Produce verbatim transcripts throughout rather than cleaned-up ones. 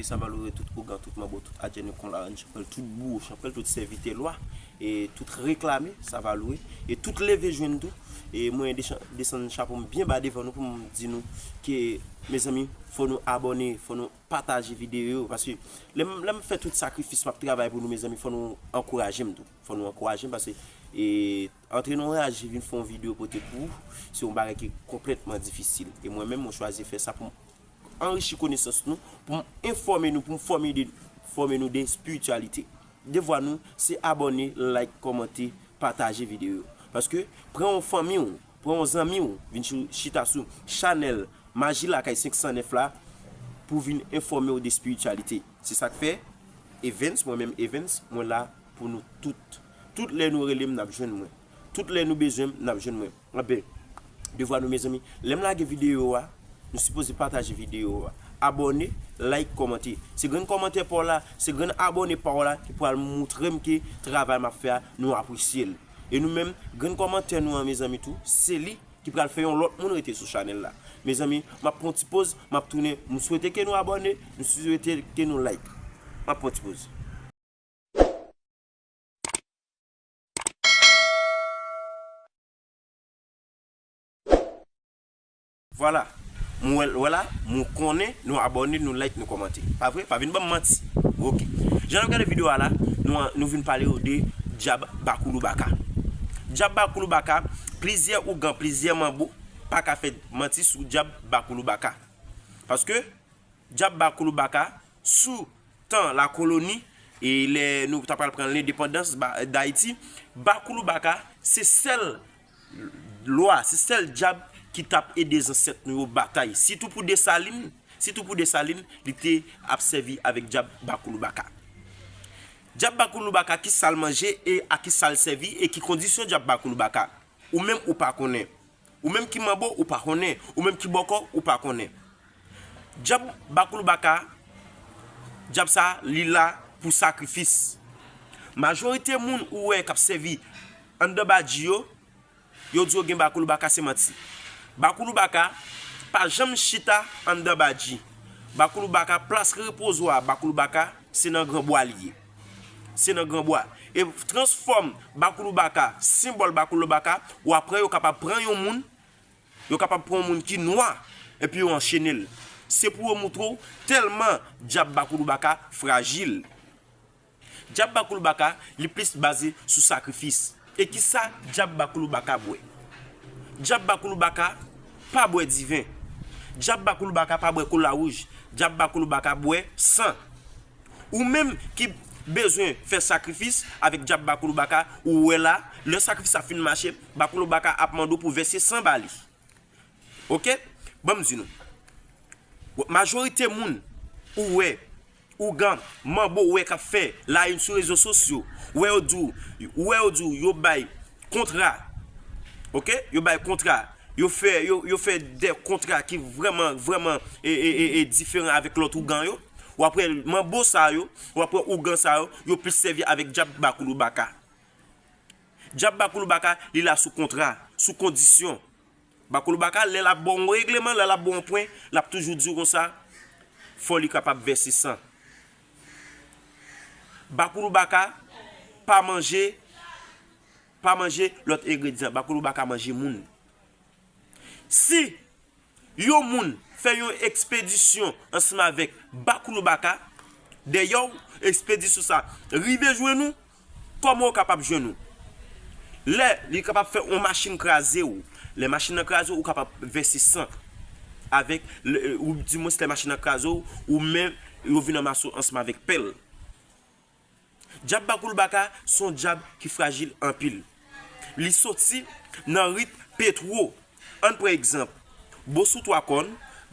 Sa va loure tout ougan, tout manbo, tout adjeni konlaranj, tout bouwo chanpwèl, tout sèvitè lwa, e tout reklame, sa va loure, e tout leve jwenn tou. E mwen desan-, desann chapo m byen ba devan nou pou m di nou ke, mezanmi, fò nou abòne, fò nou pataje videyo yo, paske lè m, lè m fè tout sakrifis m ap travay pou nou, mezanmi, fò nou ankouraje m tou. Fò nou ankouraje m paske, e, antre nan yon raje vin fè yon videyo pote pou ou, se yon bagay ki konplètman difisil. E mwen menm, mwen chwazi fè sa pou m anrichi konesans nou, pou m enfòme nou, pou m fòme de, fòme nou de espirityalite. Devwa nou, se abòne, like, kòmante, pataje videyo yo. Paske, pran yon fanmi w, pran yon zanmi w, vin chi-, chita sou chanèl Maji Lakay senk san nèf la, pou vin enfòme w de espirityalite. Se sa k fè, Evens, mwen menm Evens, mwen la pou nou tout. Tout lè nou rele m, n ap jwenn mwen. Tout lè nou bezwen m, n ap jwenn mwen. Anben, devwa nou, mezanmi, lè m lage videyo a, nou sipoze pataje videyo a. Abòne, like, kòmante. Se grenn kòmantè pa w la, se grenn abòne pa w la ki pral montre m ke travay m ap fè a, nou apresye l. E nou menm, grenn kòmantè nou an, mezanmi, tou, se li ki pral fè yon lòt moun rete sou chanèl la. Mezanmi, m ap pran ti poz, m ap tounen. M swete ke nou abòne, m swete ke nou like. M ap pran ti poz. Vwala. Mwen wè, wè la, mwen konnen nou abòne, nou like, nou kòmante. Pa vre? Pa vin ban m manti. Oke. Jan n ap gade videyo a la, nou, nou vin pale yo de dyab Bakoulou Baka. Dyab Bakoulou Baka, plizyè ougan, plizyè manbo pa ka fè manti sou dyab Bakoulou Baka. Paske dyab Bakoulou Baka, sou tan lakoloni, e lè nou ta pral pran lendepandans ba-, Dayiti, Bakoulou Baka se sèl lwa, se sèl dyab ki t ap ede zansèt nou yo batay. Sitou pou Desalin, sitou pou Desalin, li te ap sèvi avèk dyab Bakoulou Baka. Dyab Bakoulou Baka, ki sa l manje e a ki sa l sèvi e ki kondisyon dyab Bakoulou Baka? Ou menm ou pa konnen. Ou menm ki manbo, ou pa konnen. Ou menm ki bòkò, ou pa konnen. Dyab Bakoulou Baka, dyab sa, li la pou sakrifis. Majorite moun ou wè k ap sèvi anndan badji yo, yo di yo gen Bakoulou Baka, se manti. Bakoulou Baka pa janm chita anndan badji. Bakoulou Baka, plas repozo a Bakoulou Baka, se nan granbwa li ye. Se nan granbwa. E transfòm Bakoulou Baka, senbòl Bakoulou Baka, ou apre yo kapab pran yon moun, yo kapab pran yon moun ki nwa, epi yo anchene l. Se pou yo moutre w tèlman dyab Bakoulou Baka frajil. Dyab Bakoulou Baka, li plis baze sou sakrifis. E ki sa dyab Bakoulou Baka bwè? Dyab Bakoulou Baka pa bwè diven. Dyab Bakoulou Baka pa bwè kola wouj. Dyab Bakoulou Baka bwè san. Ou menm ki bezwen fè sakrifis avèk dyab Bakoulou Baka, ou wè la, lè sakrifis la fin mache, Bakoulou Baka ap mande w pou vèse san ba li. Oke? Ban m di nou. Majorite moun ou wè, ougan, manbo ou wè k ap fè layini sou rezo sosyo, ou wè yo di w, ou wè yo di w, yo bay kontra. Oke? Yo bay kontra. Yo fè, yo, yo fè de kontra ki vrèman, vrèman, e, e, e, e diferan avèk lòt ougan yo. W ap wè manbo sa yo, w ap wè ougan sa yo, yo plis sèvi avèk dyab Bakoulou Baka. Dyab Bakoulou Baka, li la sou kontra, sou kondisyon. Bakoulou Baka, lè l ap ba w yon regleman, lè l ap ba w yon pwen, l ap toujou di w konsa, fò li kapab vèse san. Bakoulou Baka pa manje, pa manje lòt engredyan. Bakoulou Baka manje moun. Si yon moun fè yon ekspedisyon ansanm avèk Bakoulou Baka, dèyè w, ekspedisyon sa rive jwenn ou, kòman w kapab jwenn ou? Lè li kapab fè yon machin kraze w, lè machin nan kraze w, ou kapab vèse san avèk, lè, ou dimwens lè machin nan kraze w, ou men yo vin anmase w ansanm avèk pèl. Dyab Bakoulou Baka se yon dyab ki frajil anpil. Li soti nan rit Petwo. Ann pran egzanp, Bosou Twa Kòn,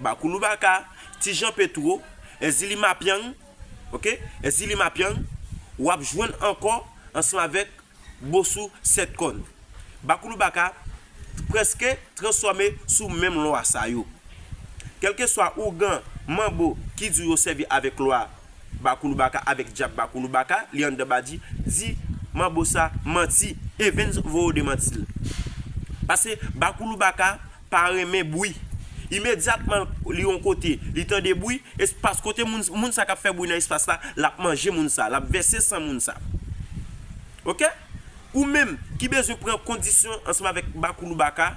Bakoulou Baka, Ti Jan Petwo, Èzili Mapyang, oke, Èzili Mapyang, w ap jwenn ankò ansanm avèk Bosou Sèt Kòn. Bakoulou Baka prèske transfòme sou menm lwa sa yo. Kèlkeswa ougan, manbo ki di w yo sèvi avèk lwa Bakoulou Baka avèk dyab Bakoulou Baka, li anndan badji, di manbo sa manti, Evens voye w demanti l. Paske Bakoulou Baka pa renmen bwi. Imedyatman li yon kote, li tande bwi, espas kote moun, moun sa k ap fè bwi nan espas la, l ap manje moun sa, l ap vèse san moun sa. Oke? Ou menm ki bezwen pran kondisyon ansanm avèk Bakoulou Baka,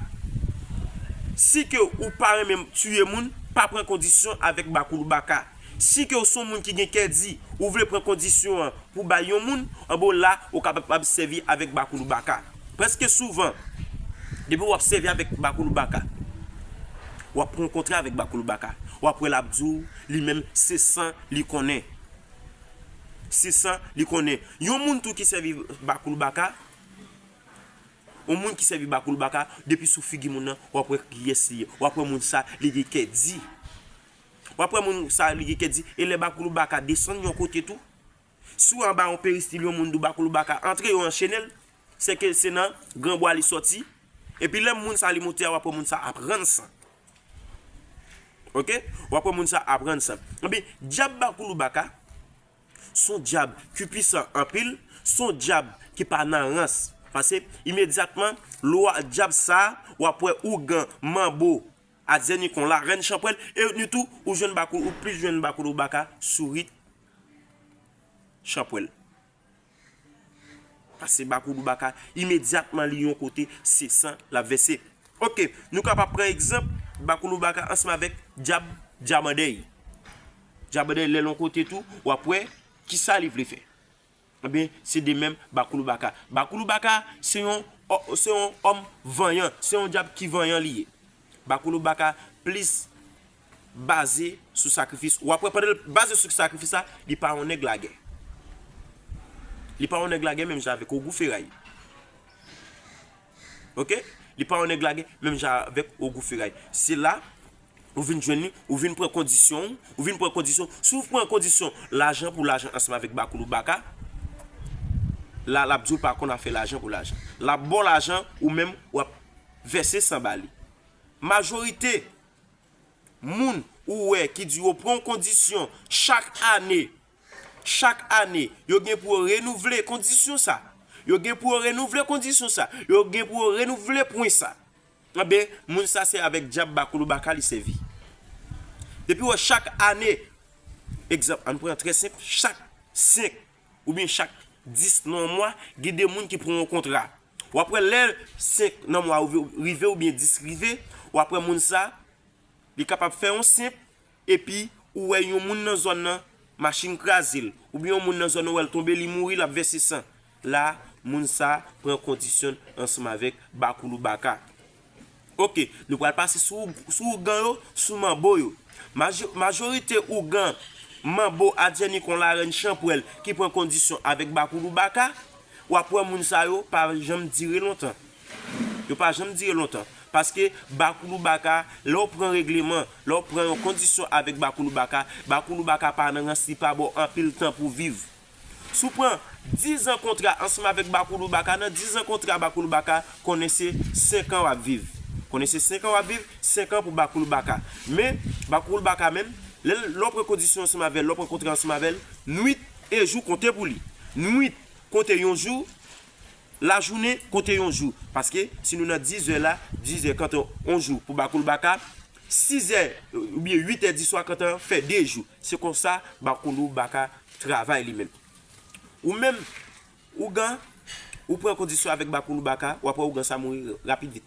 si ke ou pa renmen tiye moun, pa pran kondisyon avèk Bakoulou Baka. Si ke w se yon moun ki gen kè di, ou vle pran kondisyon an pou bay yon moun, anben la, ou kapab sèvi avèk Bakoulou Baka. Prèske souvan, depi w ap sèvi avèk Bakoulou Baka, w ap pran yon kontra avèk Bakoulou Baka. W ap wè l ap di w, li menm, se san li konnen. Se san li konnen. Yon moun tou ki sèvi Bakoulou Baka, yon moun ki sèvi Bakoulou Baka, depi sou figi moun nan, w ap wè kiyès li ye. W ap wè moun sa, li gen kè di. W ap wè moun sa, li gen kè di. E lè Bakoulou Baka desann yon kote tou, si w anba yon peristil, yon moun di w Bakoulou Baka antre, yo anchene l, se ke se nan granbwa li sòti. Epi lè moun sa li monte a, w ap wè moun sa ap rann san. Oke? W ap wè moun sa ap rann san. Ebyen, dyab Bakoulou Baka, se yon dyab ki pwisan anpil, se yon dyab ki pa nan rans. Paske imedyatman, lwa dyab sa, w ap wè ougan, manbo, adyè ni kon larèn chanpwèl, e ni tou, ou jwenn Bakoulou, ou plis jwenn Bakoulou Baka sou rit chanpwèl. Paske Bakoulou Baka, imedyatman li yon kote, se san l ap vèse. Oke, nou kapab pran egzanp, Bakoulou Baka ansanm avèk dyab, dyamandèy. Dyamandèy, lè l yon kote tou, w ap wè, kisa li vle fè. Ebyen, se de menm Bakoulou Baka. Bakoulou Baka, se yon, se yon òm vanyan, se yon dyab ki vanyan li ye. Bakoulou Baka plis baze sou sakrifis. W ap wè pandan l baze sou sakrifis la, li pa yon nèg lagè. Li pa yon nèg lagè menm jan avèk Ogou Feray. Oke? Li pa yon nèg lagè menm jan avèk Ogou Feray. Se la, ou vin jwenn li, ou vin pran kondisyon, ou vin pran kondisyon. Si w pran kondisyon lajan pou lajan ansanm avèk Bakoulou Baka, la, l ap di w pa konn afè lajan pou lajan. L ap ba w lajan, ou menm, w ap vèse san ba li. Majorite moun ou wè ki di yo pran yon kondisyon chak ane, chak ane, yo gen pou yo renouvle kondisyon sa. Yo gen pou yo renouvle kondisyon sa. Yo gen pou yo renouvle pwen sa. Anben, moun sa se avèk dyab Bakoulou Baka li sèvi. Depi w wè chak ane, egzanp, ann pran trè senp, chak senk oubyen chak dis nan yon mwa, gen de moun ki pran yon kontra. W ap wè lè senk nan mwa rive oubyen dis rive, w ap wè moun sa, li kapab fè yon senp, epi ou wè yon moun nan zòn nan, machin kraze l, oubyen yon moun nan zòn nan wè l tonbe, li mouri, l ap vèse san. La, moun sa pran kondisyon ansanm avèk Bakoulou Baka. Oke, nou pral pase sou, sou ougan yo, sou manbo yo. Majo-, majorite ougan, manbo, adyè ni kon larèn chanpwèl ki pran kondisyon avèk Bakoulou Baka, w ap wè moun sa yo pa janm dire lontan. Yo pa janm dire lontan. Paske Bakoulou Baka, lè w pran regleman, lè w pran yon kondisyon avèk Bakoulou Baka, Bakoulou Baka pa nan rans, li pa ba w anpil tan pou viv. Si w pran diz an kontra ansanm avèk Bakoulou Baka, nan diz an kontra Bakoulou Baka, konnen se senk an w ap viv. Konnen se senk an w ap viv, senk an pou Bakoulou Baka. Men, Bakoulou Baka menm, lè, lè w pran kondisyon ansanm avè l, lè w pran kontra ansanm avè l, nwit e jou konte pou li. Nwit konte yon jou, lajounen konte yon jou. Paske, si nou nan diz è la, diz è konte yon jou pou Bakoulou Baka, sis è oubyen uit è di swa konte fè de jou. Se konsa Bakoulou Baka travay li menm. Ou menm, ougan, ou pran kondisyon avèk Bakoulou Baka, w ap wè ougan sa mouri rapid vit.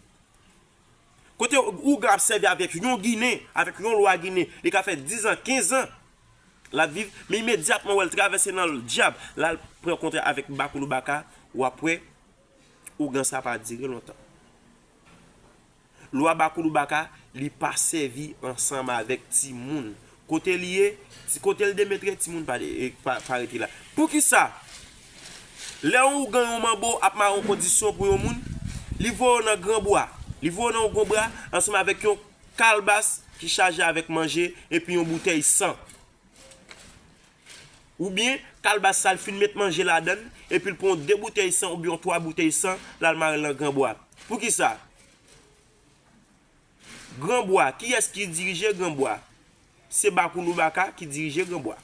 Kote ougan ap sèvi avèk yon ginen, avèk yon lwa ginen, li ka fè diz an, kenz an, l ap viv, men imedyatman w wè l travèse nan dyab, l al pran kontra avèk Bakoulou Baka, w ap wè ougan sa pa dire lontan. Lwa Bakoulou Baka, li pa sèvi ansanm avèk timoun. Kote li ye, ti, kote l demetre, timoun pa, e, pa, pa rete la. Poukisa? Lè yon ougan, yon manbo ap mare yon kondisyon pou yon moun, li voye w nan granbwa. Li voye w nan yon granbwa ansanm avèk yon kalbas ki chaje avèk manje epi yon boutèy san. Oubyen, kalbas sa l fin met manje ladan l, epi l pran yon de boutèy san oubyen yon twa boutèy san, l al mare l nan granbwa. Poukisa? Granbwa, kiyès ki dirije granbwa? Se Bakoulou Baka ki dirije granbwa.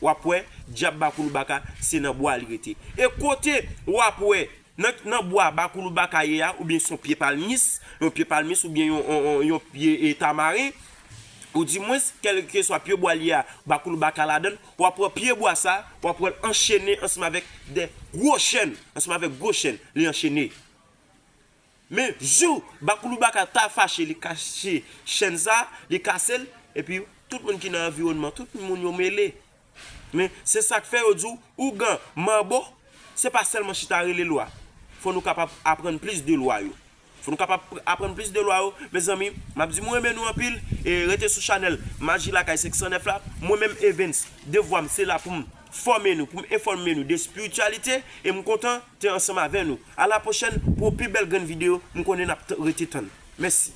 W ap wè, dyab Bakoulou Baka, se nan bwa li rete. E kote w ap wè Nan, nan bwa Bakoulou Baka ye a, oubyen se yon pye palmis, yon pye palmis oubyen yon, yon, yon, yon pye e, tamaren, ou di mwens, kèlkeswa pye bwa li ye a, Bakoulou Baka ladan l, w ap pran pye bwa sa, w ap pran l anchene ansanm avèk de gwo chèn, ansanm avèk gwo chèn, li anchene. Men jou Bakoulou Baka ta fache, li kache chèn sa, li kase l, epi tout moun ki nan anviwònman, tout moun yo mele. Men se sa k fè yo di w, ougan, manbo, se pa sèlman chita rele lwa. Fò nou kapab aprann plis de lwa yo. Fò nou kapab aprann plis de lwa yo. Mezanmi, m ap di m renmen nou anpil. E rete sou chanèl Maji Lakay senk san nèf la. Mwen menm Evens, devwa m se la pou m fòme nou, pou m enfòme nou de espirityalite. E m kontan te ansanm avè nou. A la pwochèn pou yon pi bèl grenn videyo. M konnen n ap t- rete tann. Mèsi.